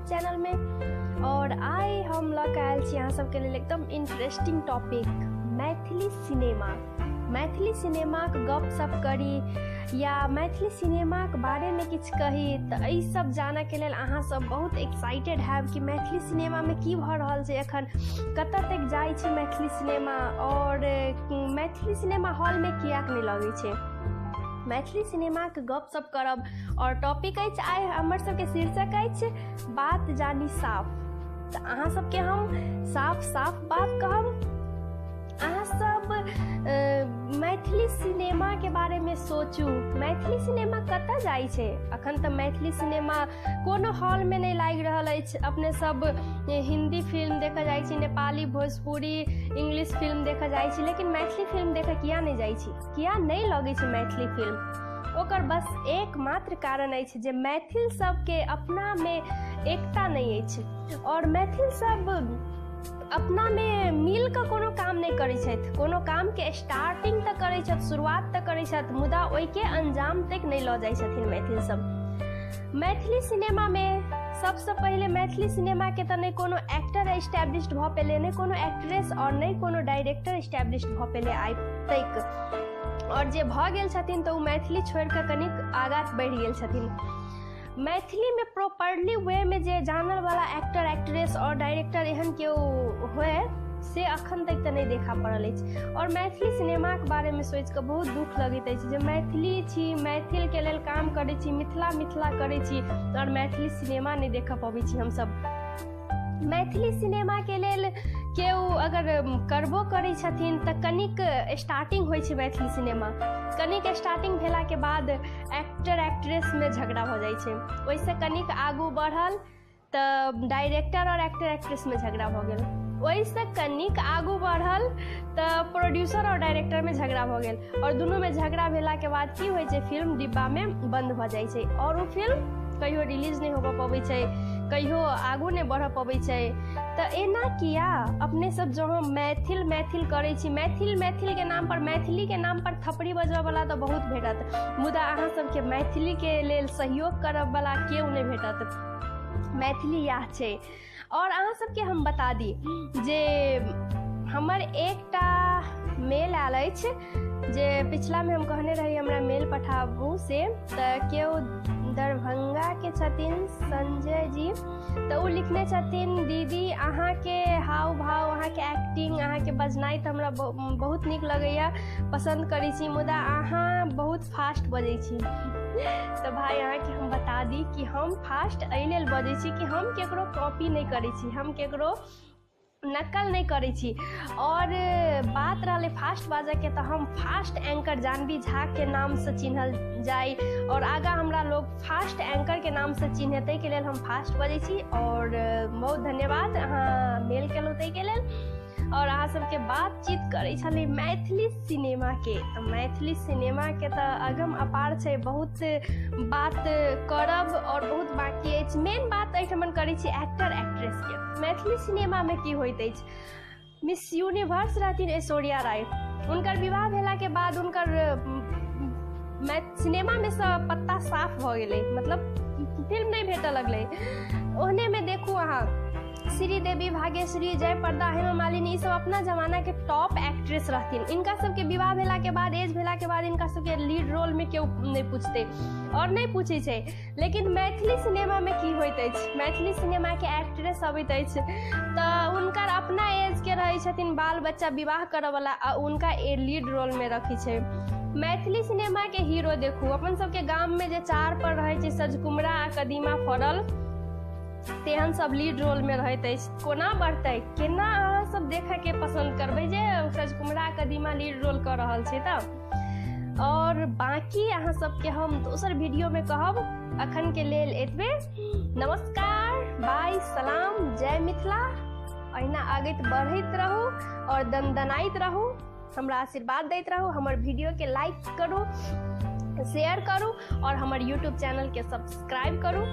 चैनलमे। और आइ हम लऽ कऽ आयल छी अहाँ सबके लेल एकदम interesting topic, Maithili cinema. Maithili सिनेमाक गपशप करी या मैथिली सिनेमाक बारेमे किछु कही तऽ एहि सब जानऽके लेल अहाँ सब बहुत एक्साइटेड हैब कि मैथिली सिनेमामे की भऽ रहल छै, एखन कतऽ तक जाइ छै मैथिली सिनेमा और मैथिली सिनेमा हॉलमे किएक नहि लगै छै। मैथिली सिनेमाक गपशप करब और टॉपिक अछि आइ हमर सबके शीर्षक अछि बात जानी साफ। तऽ अहाँ सबके हम साफ साफ बात कहब। अहाँ सब मैथिली सिनेमाके बारेमे सोचू, मैथिली सिनेमा कतऽ जाइ छै। अखन तऽ मैथिली सिनेमा कोनो हॉलमे नहि लागि रहल अछि। अपने सब हिन्दी फिल्म देखऽ जाइ छी, नेपाली, भोजपुरी, इंग्लिश फिल्म देखऽ जाइ छी, लेकिन मैथिली फिल्म देखऽ किया नहि जाइ छी, किया नहि लगै छै मैथिली फिल्म? ओकर बस एकमात्र कारण अछि जे मैथिल सबके अपनामे एकता नहि अछि और मैथिल सब अपनामे मिलकऽ कोनो काम नहि करै छथि। कोनो कामके स्टार्टिंग तऽ करै छथि, शुरुआत तऽ करै छथि, मुदा ओहिके अंजाम तक नहि लऽ जाइ छथिन मैथिल सब। मैथिली सिनेमामे सबसँ पहिले मैथिली सिनेमाके तऽ नहि कोनो एक्टर एस्टैब्लिश्ड भऽ पेलै, नहि कोनो एक्ट्रेस और नहि कोनो डायरेक्टर एस्टैब्लिश्ड भऽ पेलै आइ तक। और जे भऽ गेल छथिन तऽ ओ मैथिली छोड़िकऽ कनिक आगाँ बढ़ि गेल छथिन। मैथिलीमे प्रॉपरली वेमे जे जानलवला एक्टर, एक्ट्रेस और डायरेक्टर एहन केओ होए से अखन तक तऽ नहि देखा पड़ल अछि। और मैथिली सिनेमाके बारेमे सोचिकऽ बहुत दुःख लगैत अछि जे मैथिली छी, मैथिलके लेल काम करै छी, मिथिला मिथिला करै छी और मैथिली सिनेमा नहि देखऽ पबै छी हमसब। मैथिली सिनेमाके लेल केओ अगर करबो करै छथिन तऽ कनिक स्टार्टिंग होइ छै मैथिली सिनेमा, कनिक स्टार्टिंग भेलाके बाद एक्टर एक्ट्रेसमे झगड़ा भऽ जाइ छै। ओहिसँ कनिक आगू बढ़ल तऽ डायरेक्टर और एक्टर एक्ट्रेसमे झगड़ा भऽ गेल, ओहिसँ कनिक आगू बढ़ल तऽ प्रोड्यूसर और डायरेक्टरमे झगड़ा भऽ गेल और दुनूमे झगड़ा भेलाके बाद की होइ छै, फिल्म डिब्बामे बन्द भऽ जाइ छै और ओ फिल्म कहियो रिलीज नहि होबऽ पबै छै, कहियो आगू नहि बढ़ऽ पबै छै। तऽ एना किया अपने सब जो हम मैथिल मैथिल करै छी, मैथिल मैथिलके नाम पर, मैथिलीके नाम पर थपड़ी बजबऽवला तऽ बहुत भेटत, मुदा अहाँ सबके मैथिलीके लेल सहयोग करऽवला केओ नहि भेटत। मैथिली इएह छै। और अहाँ सबके हम बता दी जे हमर एकटा मेल आयल अछि जे पिछलामे हम कहने रही हमरा मेल पठाबू से, तऽ केओ दरभंगाके छथिन संजय जी, तऽ ओ लिखने छथिन दीदी अहाँके हाव भाव, अहाँके एक्टिंग, अहाँके बजनाइ तऽ हमरा बहुत नीक लगैए, पसन्द करै छी, मुदा अहाँ बहुत फास्ट बजै छी। तऽ भाइ अहाँके हम बता दी कि हम फास्ट एहि लेल बजै छी कि हम केकरो कॉपी नहि करै छी, हम केकरो नकल नहि करै छी। और बात रहलै फास्ट बाजऽके तऽ हम फास्ट एंकर जानवी झाके नामसँ चिन्हल जाइ और आगाँ हमरा लोग फास्ट एंकरके नामसँ चिन्है, ताहिके लेल हम फास्ट बजै छी। और बहुत धन्यवाद अहाँ मेल केलहुँ ताहिके लेल। और अहाँ सबके बातचीत करै छलै मैथिली सिनेमाके, तऽ मैथिली सिनेमाके तऽ अगम अपार छै, बहुत बात करब और बहुत बाकी अछि। मेन बात एहिठमन करै छी एक्टर एक्ट्रेसके। मैथिली सिनेमामे की होइत अछि, मिस यूनिवर्स रहथिन ऐश्वर्या राय, हुनकर विवाह भेलाके बाद हुनकर सिनेमामे सँ पत्ता साफ भऽ गेलै, मतलब फिल्म नहि भेटऽ लगलै। ओहनेमे देखू अहाँ श्रीदेवी, भाग्यश्री, जयप्रदा, हेमा मालिनी, ई सब अपना जमानाके टॉप एक्ट्रेस रहथिन। इनका सबके विवाह भेलाके बाद, एज भेलाके बाद इनका सबके लीड रोलमे केओ नहि पूछतै और नहि पूछै छै। लेकिन मैथिली सिनेमामे की होइत अछि, मैथिली सिनेमाके एक्ट्रेस अबैत अछि तऽ हुनकर अपना एजके रहै छथिन बाल बच्चा विवाह करऽवला आ हुनका लीड रोलमे रखै छै। मैथिली सिनेमाके हीरो देखू, अपन सबके गाममे जे चार पर रहै छै सजकुमरा आ कदीमा फड़ल, तेहन सब लीड रोलमे रहैत अछि। कोना बढ़तै, केना अहाँ सब देखऽके पसन्द करबै जे सजकुमरा कदीमा लीड रोल कऽ रहल छै। तऽ और बाकी अहाँ सबके हम दोसर वीडियोमे कहब, अखन के लेल एतबे। नमस्कार, बाय, सलाम, जय मिथिला। अहिना आगैत बढ़ैत रहू और दनदनाइत रहू, हमरा आशीर्वाद दैत रहू, हमर वीडियोके लाइक करू, शेयर करू और हमर यूट्यूब चैनलके सब्सक्राइब करू।